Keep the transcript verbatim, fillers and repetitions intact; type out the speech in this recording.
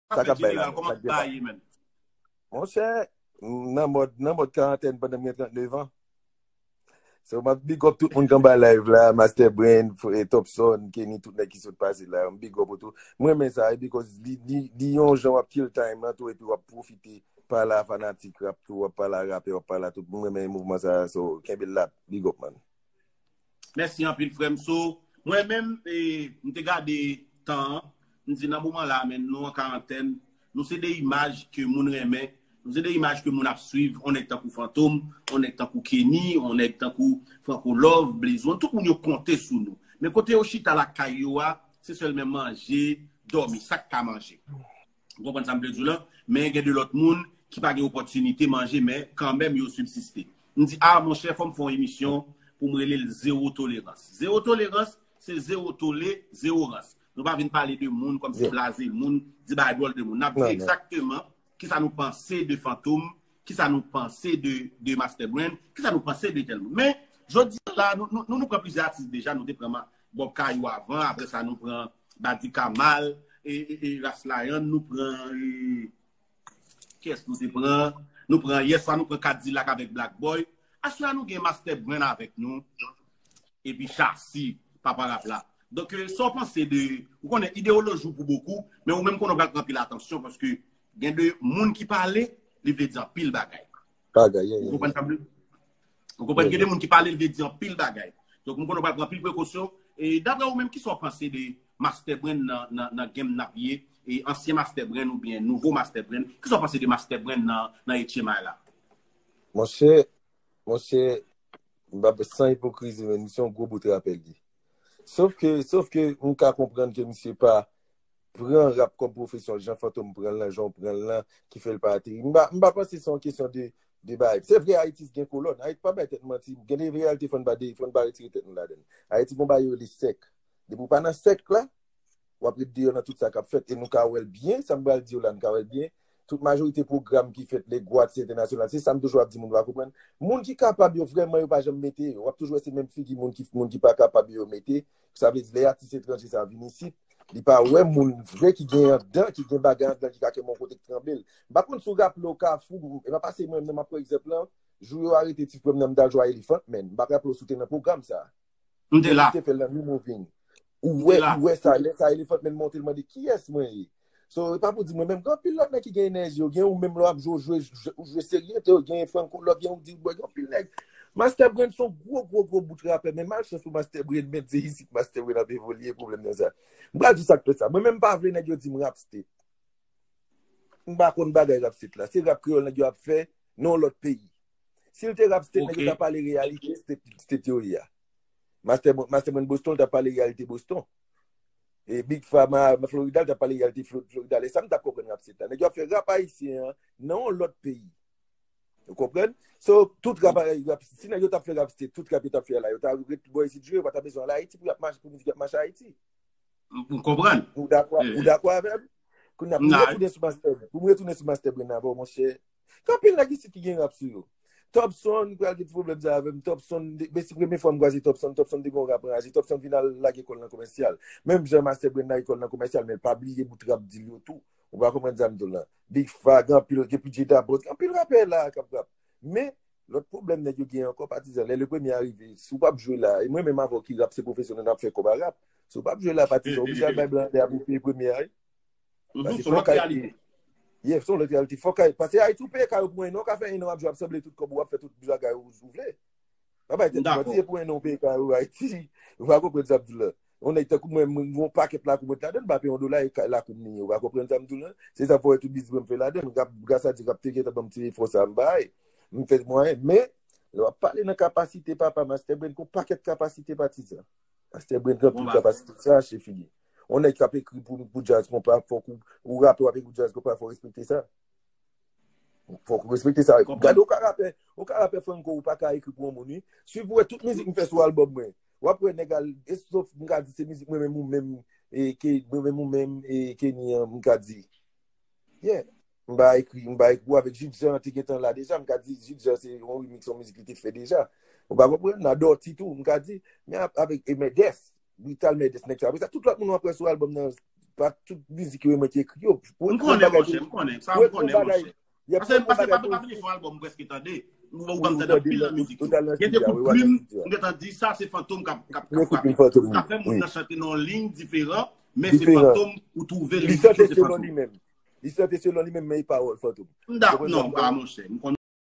Sa k ap bay la menm? Sa k depa? Monchè, nan mòd, nan mòd karantèn pandan m gen trannnev an. So, m ap big up tout moun k anba live la, Master Brain, Topson, Kenny, tout nèg ki sot pase la, m big up ou tou. M renmen sa, e because li, li, li yon jan w ap kill time nan tou, epi w ap pwofite pale a fanatik rap tou, w ap pale a rapè, w ap pale a tout moun, m renmen mouvman sa, so, kenbe l la, big up, man. Mèsi anpil, frè m. So, mwen menm, e, m te gade tan an, m di nan moman la, men nou an karantèn, nou se de imaj ke moun renmen, nou se de imaj ke moun ap swiv, on nèg tankou Fantom, on nèg tankou Kenny, on nèg tankou Franco Love, Blaze One, tout moun yo konte sou nou. Men kote yo chita lakay yo a, se sèlman manje, dòmi, sa k ka manje. Ou konprann sa m vle di w lan? Men gen de lòt moun ki pa gen opòtinite manje, men kanmenm yo sibsiste. M di, a, monchè, fò m fè yon emisyon pou m rele l Zewo Tolerans. Zewo Tolerans, se zewo tole, zewo rans. Nou pa vin pale de moun kòmsi blaze moun, di bagay dwòl de moun. N ap di egzakteman kisa nou panse de Fantom, kisa nou panse de, de Master Brand, kisa nou panse de tèl moun. Men, jodi a la, nou, nou, nou, nou pran plizyè atis deja, nou te pran Bob Kayou avan, apre sa nou pran Badi Kamal, e, e, e Ras Layann, nou pran e, kiyès nou te pran? Nou pran, yèswa nou pran Kadilak avèk Black Boy. Aswè a nou gen Master Brand avèk nou. Epi Chasi, papa rap la. Donk, e, sa w panse de, ou konnen ideyoloji w pou bokou, men ou menm konnen w pral pran anpil atansyon paske gen de moun ki pale, li vle di anpil bagay. Ou konprann sa m vle? Ou konprann? Gen de moun ki pale, li vle di anpil bagay. Donk, m konnen w pral pran anpil prekosyon. E daprè ou menm, kisa w panse de Master Brand nan, nan, nan game n ap ye? E ansyen Master Brand oubyen nouvo Master Brand? Kisa w panse de Master Brand nan, nan H M I la? Monchè, monchè, m pa san ipokrizi, men misye yon gwo bout rapè li. Sof ke, sof ke m ka konprann ke misye pa pran rap kòm pwofesyon, jan Fantom pran l lan, jan w pran l lan, ki fè l pa ateri. M pa, m pa panse se yon kesyon de, de bagay. Se vre, Ayiti gen kolòn. Ayiti pa bay tèt manti. Gen de reyalite fò n pa de, fò n pa retire tèt nou ladan l. Ayiti gon bagay yo rele sèk. Depi w pa nan sèk la, w ap ret deyò nan tout sa k ap fèt. E nou ka wè l byen, sa m pral di w la, nou ka wè l byen. Tout majorite pwogram ki fèt, legwad, se entènasyonal. Se sa m toujou ap di moun, w a konprann. Moun ki kapab yo, vrèman, yo pa janm mete yo. W ap toujou wè se menm figi moun ki, moun ki pa kapab yo, yo mete. Sa vle di, lè atis etranje sa a vin isit, li pa wè moun vre ki gen anndan, ki gen bagay anndan, ki ka kenbe yon kote k tranble l. M pa konn si w raple w Kafou, e pa pase mwen menm, m ap pran egzanp lan, jou yo arete ti frè m nan, m t al jwe a Elephant Man. M pa raple w si w te nan pwogram sa a. M te la. Ou te fè l nan New Moving. Ou wè, ou wè sa, lè sa Elephant Man monte, l mande, "Kiyès mwen ye?" So, e pa pou di mwen menm, gen anpil lòt nèg ki gen enèji yo, gen ou menm lè w ap jwe, ou jwe, ou jwe serye, te gen Franco Love, gen ou di, bwè, gen anpil nèg. Master Brand se yon gwo, gwo, gwo bout rapè, men malchans pou Master Brand, men se isit Master Brand ap evolye, pwoblèm nan sa. M pral di sa k fè sa. Mwen menm m pa vle nèg yo di m rap state. M pa konn bagay rap state la. Se rap kreyòl nèg yo ap fè nan yon lòt peyi. Si l te rap state, nèg yo t ap pale reyalite state, state yo ye a. Master, Master Brand Boston, l t ap pale reyalite Boston. E Big Fama, Florida, l t ap pale reyalite Flo-, Florida. E sa m t ap konprann rap state la. Nèg yo ap fè rap ayisyen an nan yon lòt peyi. Ou konprann? So, tout rap, rap, si nèg yo t ap fè rap state, tout rap yo t ap fè la, yo ta ret bò isit jwe, yo pa ta bezwen al Ayiti pou y ap mache, pou mizik y ap mache Ayiti. M konprann. Ou dakò, ou dakò avè m? Kounye a, pou m retounen sou Master, pou m retounen sou Master Brand avè w, monchè. Gen anpil nèg isit ki gen rap sou yo. Topson, pral gen ti pwoblèm sa avè m. Topson, men se premye fwa m kwaze Topson. Topson te gen yon rap anraje. Topson vin al lage kò l nan komèsyal. Menm jan Master Brand lage kò l nan komèsyal, men l pa bliye bout rap di l yo tou. Ou pa konprann sa m di w lan. Big Fa, gen anpil, gen P J Dabos, gen anpil rapè la k ap rap. Men, lòt pwoblèm nèg yo gen ankò, patizan, lè le premye a rive, si w p ap jwe la, e mwen menm avè w ki rap, se pwofesyonèl, n ap fè kòb a rap. Si w p ap jwe la, patizan, oblije al bay blan dèyè pou w peye premye a, wi. Paske fòk ay, yeah, se yon lòt reyalite. Fòk ay, paske Ayiti ou peye kay ou pou en an, ou ka fè en an w ap jwe, w ap sanble tout kòb ou, w ap fè tout bagay ou, ou vle. Pa bay tèt manti, e pou en an ou peye kay ou Ayiti. Ou pa konprann sa m di w lan. Yon nèg tankou mwen, mwen gen yon pakèt lakou mwen t ladan, m pa peye yon dola, e kay lakou m li ye. Ou pa konprann sa m di w lan? Se sa fè w wè tout biznis mwen m fè ladan l. Rap, gras a Dye, rap te gentan ban m ti efò sa a m bay. M fè mwayen, men, lè w ap pale nan kapasite, papa, Master Brand gen yon pakèt kapasite, patizan. Master Brand gen anpil kapasite, se rache figi. Yon nèg k ap ekri pou, pou djaz konpa, fòk ou, ou rapè, w ap ekri djaz konpa, fò w respekte sa. Fòk ou respekte sa. Gade, ou ka rapè, ou ka rapè Franco, ou pa ka ekri pou yon moun, wi. Swiv pou wè tout mizik m fè sou albòm mwen. W ap wè nèg al, e sof, m ka di se mizik mwen menm ou menm, e ke, mwen menm ou menm, e Kenny an, m ka di. Yeah. M pa ekri, m pa ekri avèk Jude Jean te gentan la deja, m ka di Jude Jean se yon remix yon mizik li te fè deja. Ou pa konprann? Nan Dòti tou, m ka di, men ap-, avèk e Mendes, Brital Mendes, nèg sa. Apre sa, tout lòt moun w ap wè sou albòm nan, pa tout mizik yo mwen te ekri yo. Pou M yon konnen, bagay monchè, tou, m konnen. Sa pou m yon konnen, bagay, monchè. y ap Paske fè paske bagay pa pou pa yon premye fi. Fwa album m prèske tande. M Ou pa tande tande anpil nan lòt, mizik ou yo. tande lòt Gen de fidya, kout wi, w al nan plim, fidya. M gentan di sa, se Fantom k ap k ap k Gen ap kout plim frape. Fantom, Ou ka fè wi. moun nan chante nan yon liy diferan, men se Diferan. Fantom ou twouve Li lirik chante yo se selon Fantom. Li menm. Li chante selon li menm, men li pawòl Fantom. M da, Ou konprann non, sa? Pa monchè. M konn